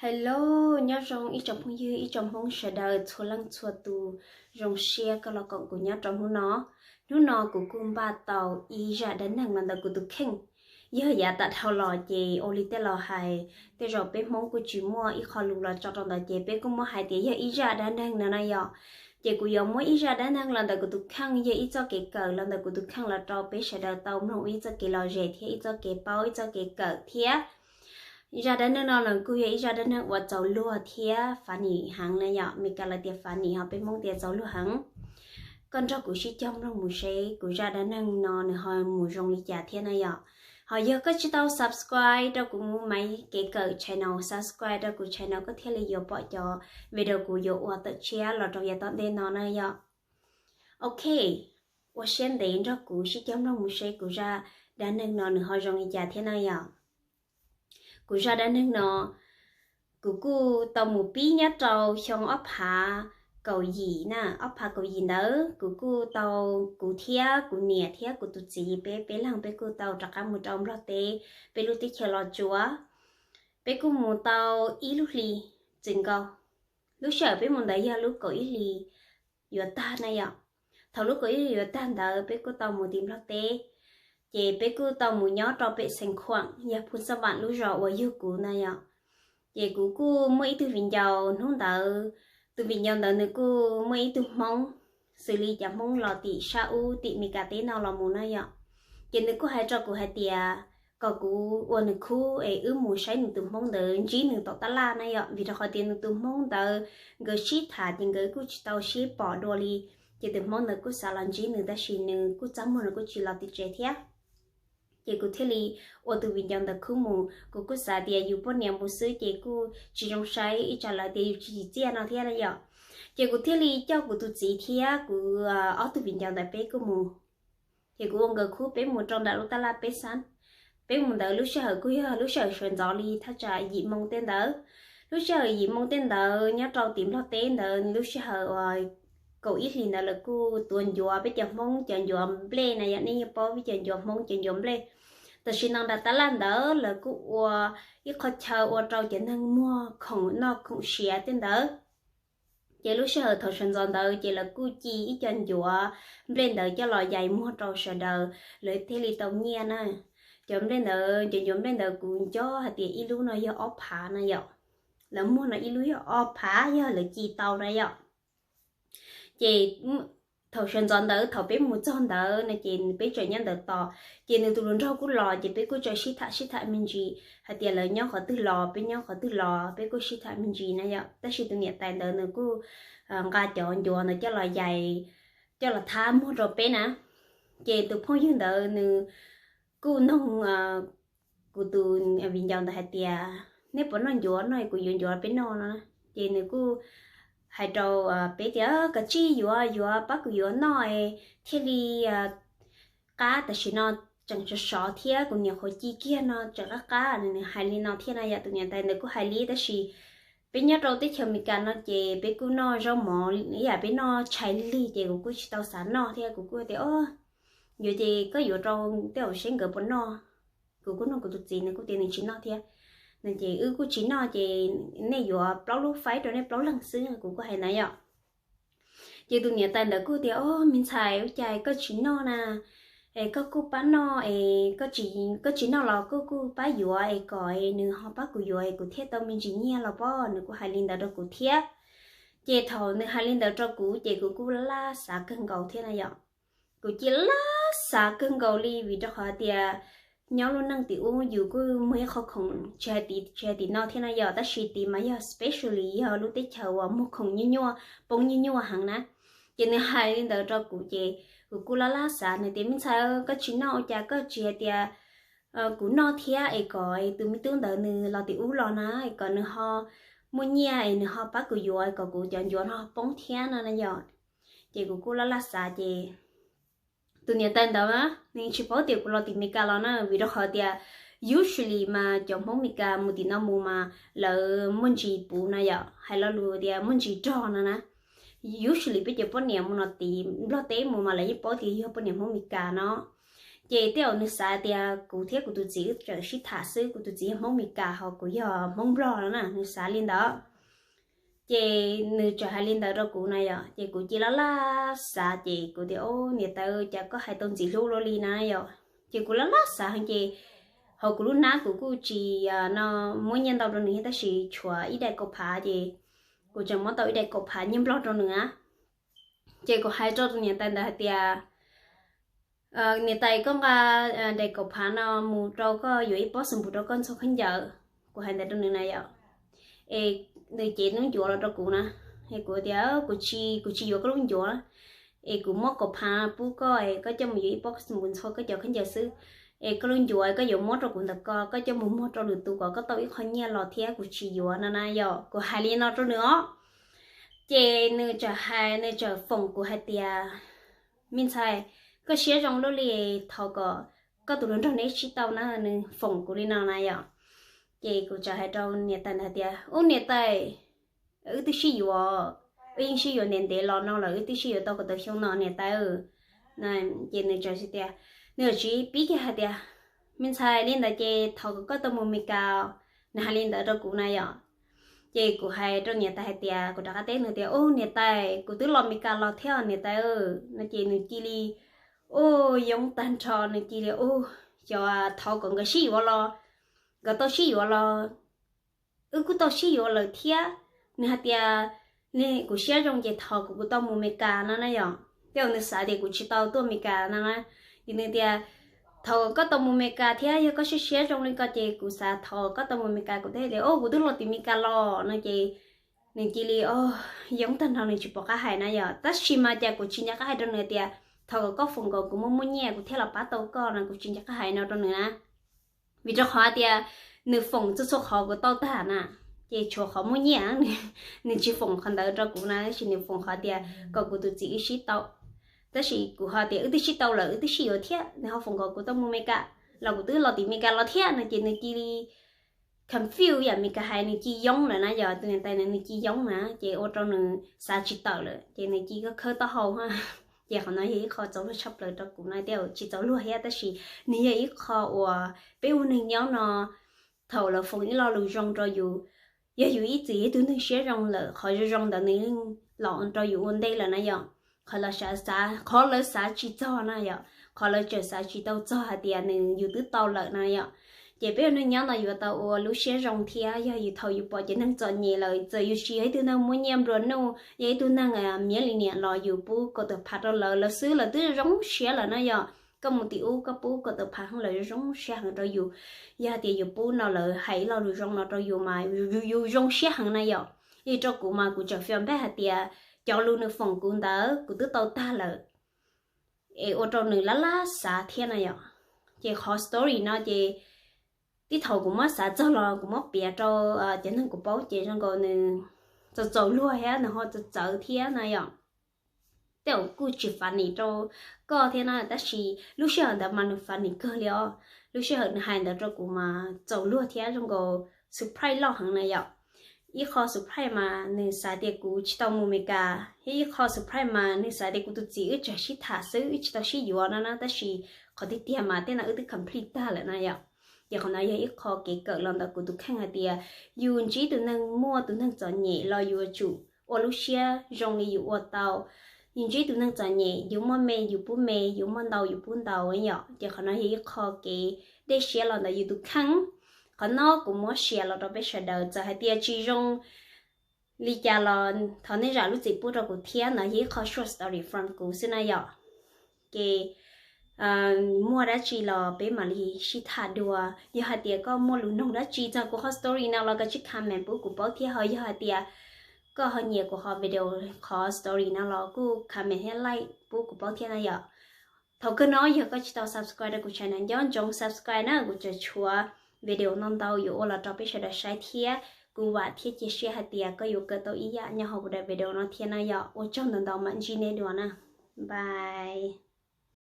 Hello, nyob zoo ib tsoom phooj ywg, ib tsoom Hmoob sawv daws txhua leej txhua tus, zoo siab koj los koom kuv nyob rau hnub no. Hnub no kuv kuj npaj tau ib zaj dab neeg los ntawm kuv tus kheej. Yog yav tas dhau los ces ua li tej laus hais, tej zaum peb Hmoob kuj tsis muaj ib qho lus los tso rau ntawd ces peb kuj muab hais tias yog ib zaj dab neeg no na yom. Ces kuv yuav muab ib zaj dab neeg los ntawm kuv tus kheej, yog ib txoj kev kawm los ntawm kuv tus kheej los rau peb sawv daws tau mloog ib txoj kev lom zem thiab ib txoj kev paub ib txoj kev kawm thiab. Zaj dab neeg no nws kuj yog ib zaj dab neeg uas txaus luag thiab funny heev na yom, Meskas lawv tias funny ho peb Hmoob tias txaus luag heev. Koj nrog kuv sib cog mloog mus seb kuv zaj dab neeg no nws ho mus zoo li cas thiab na yom. Ho yog koj tsis tau subscribe rau kuv Maiv Kev Kawm channel, subscribe rau kuv channel koj thiaj li yuav pom cov video kuv yuav ua tawm tshiab los rau yav tom ntej no na yom. Ok, ua siab ntev nrog kuv sib cog mloog mus seb kuv zaj dab neeg no nws ho zoo li cas thiab na yom. Kuv zaj dab neeg no kuv kuj tau mus pib nyob rau xyoo ob phav kaum yim na, ob phav kaum yim ntawd kuv kuj tau, kuv thiab kuv niam thiab kuv tus txiv peb peb leeg peb kuj tau rov qab mus rau Nplog teb, peb lub teb chaws Los Tsuas. Peb kuj mus tau ib lub hli txwm nkaus. Lub sij hawm peb mus ntawd yog lub kaum ib hlis yuav tag na yom. Thaum lub kaum ib hlis yuav tag ntawd peb kuj tau mus tim Nplog teb, ces peb kuj tau mus nyob rau pem Xeev Khuam, yog Phu Xab Vam lub zos uas yug kuv na yom. Ces kuv kuj muaj ib tug viv ncaus hnub ntawd, tus viv ncaus ntawd nws kuj muaj ib tug Hmoob, xws li cov Hmoob los tim sab ub tim Meskas teb no los mus na yom. Ces nws kuj hais rau kuv hais tias kom kuv ua nws khub es wb mus saib nws tus Hmoob ntawd ntsib nws tom tab laj na yom, vim rau qhov tias nws tus Hmoob ntawd nkawd sib tham ces nkawd kuj tsis tau sib pom dua li. Ces tus Hmoob ntawd kuj xav los ntsib nws tab sis nws kuj txaj muag nws kuj tsis los tim tsev thiab. Ces kuv thiaj li ua tus viv ncaus ntawd khub mus, kuv kuj xav tias yus poj niam mus xwb ces kuj tsis zoo saib ib tsam lawv tias yus tsis tsim txiaj no thiab na yom. Ces kuv thiaj li coj kuv tus txiv thiab kuv ob tug viv ncaus ntawd peb kuj mus. Ces kuv ua nkawd khub peb mus rau nram lub tab laj peb xab. Peb mus ntawd lub sij hawm kuj yog lub sij hawm sawv ntxov li thaj tsam yim moo tej ntawd. Lub sij hawm yim moo tej ntawd nyob rau tim Nplog teb ntawd lub sij hawm uas kaum ib hlis ntawd lawv kuj tuav ncuav peb cov Hmoob cov ncuav nplej na yom, nej yeej paub peb cov ncuav Hmoob cov ncuav nplej. Tam sim no nram tab laj ntawd lawv kuj ua ib qho chaw ua rau cov neeg muag khoom noj khoom siav tej ntawd. Ces lub sij hawm thaum sawv ntxov ntawd ces lawv kuj ci ib co ncuav nplej ntawd coj los yais muag rau sawv daws, lawv thiaj li tau nyiaj na. Cov nplej ntawd, cov ncuav nplej ntawd kuv nco hais tias ib lub no yog ob phav na yom. Lawv muag no ib lub yog ob phav yog lawv ci tau na yom. Ces thaum sawv ntxov ntawd thaum peb mus txog ntawd no ces peb tseem nyob ntawd tos, ces nws tus hluas nraug kuj los ces peb kuj tseem sib tham sib tham me ntsis hais tias lawv nyob qhov twg los peb nyob qhov twg los peb kuj sib tham me ntsis na yom. Tab sis tus niam tais ntawd nws kuj nqa cov ncuav ntawd coj los yais, coj los thab muag rau peb na. Ces tus phooj ywg ntawd nws kuj noog kuv tus viv ncaus ntawd hais tias, nej puas noj ncuav no, kuv yuav ncuav peb noj no. Ces nws kuj hais rau peb tias, koj tsis yuav, yuav pab kuv yuav noj thiaj li qab, tam sim no tseem sov sov thiab kuv niam qhuav ci kiag no tseem qab qab. Nws hais li no thiab na yom, tus niam tais ntawd kuj hais li, tab sis peb nyob rau teb chaws Amelikas no ces peb kuj noj zaub mov ib yam peb noj tshais lig ces kuv kuj tsis tau xav noj thiab kuv kuj tias, o, yuav ces koj yuav rau tej zaum seb nkawd puas noj. Kuv kuj nug kuv tus txiv, nws kuj tias nws tsis noj thiab. Ces wb kuj tsis noj ces nej yuav plaub lub faib rau nej plaub leeg xwb, kuv kuj hais ntawd yom. Ces tus niam tais ntawd kuj tias, o, me ntxhais, ua cas koj tsis noj na? Es koj kuj pab noj es, koj tsis noj los koj kuj pab yuav es kom nws ho pab kuv yuav es kuv thiaj tau me ntsis nyiaj los pob. Nws kuj hais li ntawd rau kuv thiab. Ces thaum nws hais li ntawd rau kuv ces kuv kuj laj laj xav kawg nkaus thiab na yom. Kuv cia laj xav kawg nkaus li vim rau qhov tias nyob lub neej tim ub yus kuj muaj ib qho khoom tsis hais, tsis hais tim no thiab na yom, tab sis tim mas yog specially yog lub teb chaws uas muag khoom nyuaj nyuaj, poob nyuaj nyuaj heev na. Ces nws hais li ntawd rau kuv ces kuv kuj laj laj xav, nws tias, me ntxhais, koj tsis noj ua cas koj tsis hais tias kuv noj thiab es kom tus me tub ntawd nws los tim ub los na, es kom nws ho muaj nyiaj es nws ho pab kuv yuav kom kuv cov ncuav no poob thiab no na yom. Ces kuv kuj laj laj xav ces tus niam tais ntawd nws tsis paub tias kuv los tim Amelikas los na, vim rau qhov tias usually mas cov Hmoob Amelikas mus tim no mus mas lawv muaj ntsis puv no yom, hais lo lus tias muaj ntsis rog no na. Usually peb cov poj niam mus no tim Nplog teb mus mas lawv yeej paub tias yog poj niam Hmoob Amelikas no. Ces tej zaum nws xav tias kuv thiab kuv tus txiv wb tseem sib tham xwb, kuv tus txiv yog Hmoob Mes Kas ho kuv yog Hmoob Nplog no na, nws xav li ntawd. Ces nws txawm hais li ntawd rau kuv na yom, ces kuv cia li laj laj xav, ces kuv tias, Au niam tais, cas koj hais tau ntxim hlub luaj li na yom. Ces kuv laj laj xav heev ces hauv kuv lub hnab kuv kuj tsis no muab nyiaj ntau rau nws thiab, tab sis tshuav ib daim kaum phav, ces kuv tseem muab tau ib daim kaum phav nyiaj Nplog rau nws na. Ces kuv hais rau tus niam tais ntawd hais tias, Niam tais, koj nqa daim kaum phav no mus rau koj yuav ib pob xas npum rau koj ntxhua khaub ncaws. Kuv hais ntawd rau nws na yom. Es nws cev lub ncuav los rau kuv na. Es kuv tias, Kuv tsis, kuv tsis yuav koj lub ncuav. Es kuv muab kaum phav pub koj es koj coj mus yuav ib pob xas npum ntxhua koj cov khaub ncaws xwb. Es koj lub ncuav koj yuav muab rau kuv ntawm ko, koj coj mus muag rau lwm tus kom koj tau ib qho nyiaj los thiab, kuv tsis yuav no na yom. Kuv hais li no rau nws os. Ces nws txawm hais, nws txawm foom kuv hais tias, Me ntxhais, koj siab zoo luaj li, thov kom koj tus hluas nraug neb sib tau na. Nws foom kuv li no na yom. Ces kuv txawm hais rau niam tais ntawd hais tias, Ub niam tais, wb twb sib yuav, wb yeej sib yuav ntev ntev los no lawm, wb twb sib yuav tau kaum tawm xyoo no niam tais. Ces nws txawm hais tias, nws txawm pib kiag hais tias, Me ntxhais, li ntawd ces thov kom koj tau mus Mes Kas. Nws hais li ntawd rau kuv na yom. Ces kuv hais rau niam tais hais tias, kuv rov qab teb nws tias, Ub niam tais, kuv twb los Mes Kas los thiab niam tais. No ces nws cia li, ub, yoob tag nrho, nws cia li, ub, xyov thov kom nkawd sib yuav los, nkawd tau sib yuav los wb kuj tau sib yuav lawm thiab. Nws hais tias, Kuv siab zoo ces thov kom kuv tau mus Mes Kas no na yom. Tej zaum nws xav tias kuv tsis tau tuaj Mes Kas no na. Ces nws tias, Thov kom koj tau mus Mes Kas thiab, yog koj siab siab zoo li ko ces kuv xav thov koj tau mus Mes Kas. Kuv thiaj tias, Ub, kuv twb los tim Mes Kas los no ces nws cia li, o, yoob tag nrho, nws tsis pom qab hais na yom. Tab sis mas cas kuv tsis nco qab hais rau nws tias, Thov kom koj foom kom kuv muaj muaj nyiaj kuv thiaj los pab tau koj no, kuv tsis nco qab hais no rau nws na. Vim rau qhov tias nws foom txhua txhua qhov kuv tau tag na, ces tshuav qhov muaj nyiaj, nws tsis foom qhov ntawd rau kuv na, tab sis nws foom qhov tias kom kuv tus txiv wb sib tau. Tab sis kuv ho tias wb twb sib tau lawm, wb twb sib yuav thiab, nws ho foom kom kuv tau mus Mes Kas los kuv twb los tim Mes Kas los thiab no ces nws cia li confuse yam Mes Kas hais, nws cia yoob lawm na yom. Tus niam tais nws cia yoob na ces ua rau nws xav tsis tawm lawm ces nws cia khawb taub hau. Ces qhov no yog ib qho txaus luag tshaj plaws rau kuv na, tej zaum tsis txaus luag thiab tab sis nws yog ib qho uas peb ua neeg nyob no, thaum lawv foom ib lo lus zoo rau yus, yog yus ib txwm yog ib tug neeg siab zoo lawm, qhov zoo zoo ntawd nws yeej los rau yus ua ntej lawm na yom. Qhov lawv xav, qhov lawv xav tsis txog na yom, qhov lawv tseem xav tsis tau txog hais tias nws yus twb tau lawm na yom. Ces peb ua neeg nyob no yuav tau ua lub siab zoo thiab, yog yus thaum yus pom cov neeg txom nyem lawm, txawm yus tsis yog ib tug neeg muaj nyiaj nplua nuj, yog ib tug neeg miav li niam los yus pub kaum tawm phav rau lawv, lawv xwb lawv twb zoo siab lawm na yom. Koj mus tim ub koj pub kaum tawm phav heev lawv zoo siab heev rau yus. Yog hais tias yus pub no lawv hais ib lo lus zoo no rau yus mas yus zoo siab heev na yom. Li rau kuv mas kuv tseem feel bad hais tias cov lus nws foom kuv ntawd kuv twb tau tag lawm, es ua rau nws laj laj xav thiab na yom. Ces qhov story no ces tib thaum kuv muab xav txog los kuv muab piav rau cov neeg kuv paub ces zoo nkaus nws txaus txaus luag thiab nws ho txawv txawv thiab na yom. Tej zaum kuj tsis funny rau koj thiab na, tab sis lub sij hawm ntawd mas nws funny kawg li os. Lub sij hawm nws hais ntawd rau kuv mas txaus luag thiab zoo nkaus surprise loj heev na yom. Ib qho surprise mas nws xav tias kuv tsis tau mus Mes Kas, thiab ib qho surprise mas nws xav tias kuv tus txiv wb tseem sib tham xwb, wb tsis tau sib yuav no na, tab sis qhov tiag tiag mas tej no wb twb complete tag lawm na yom. Ces qhov no yog ib qho kev kawm los ntawm kuv tus kheej hais tias yus ntsib tus neeg muaj tus neeg txom nyem los yus yuav tsum ua lub siab zoo li yus ua tau. Yus ntsib tus neeg txom nyem, yus muaj me yus pub me, yus muaj ntau yus pub ntau yom. Ces qhov no yog ib qho kev dej siab los ntawm yus tus kheej. Qhov no kuv muab share los rau peb sawv daws, txawm hais tias tsis zoo li cas los thov nej zam lub txim pub rau kuv thiab, no yog ib qho short story from kuv xwb na yom. Ces muaj dab tsi los peb mam li sib tham dua. Yog hais tias koj muaj lus nug dab tsi txog kuv qhov story no los koj tsij comment pub kuv paub thiab, ho yog hais tias koj ho nyiam kuv qhov video, qhov story no los kuj comment thiab like pub kuv paub thiab na yom. Thaum kawg no yog koj tsis tau subscribe rau kuv channel, nco ntsoov subscribe na, kuv tseem tshuav video ntau ntau yuav ua los rau peb sawv daws saib thiab. Kuv vam thiab cia siab hais tias koj yuav kawm tau ib yam nyob hauv kuv daim video no thiab na yom. Ua tsaug ntau ntau, mam ntsib nej dua na. Bye.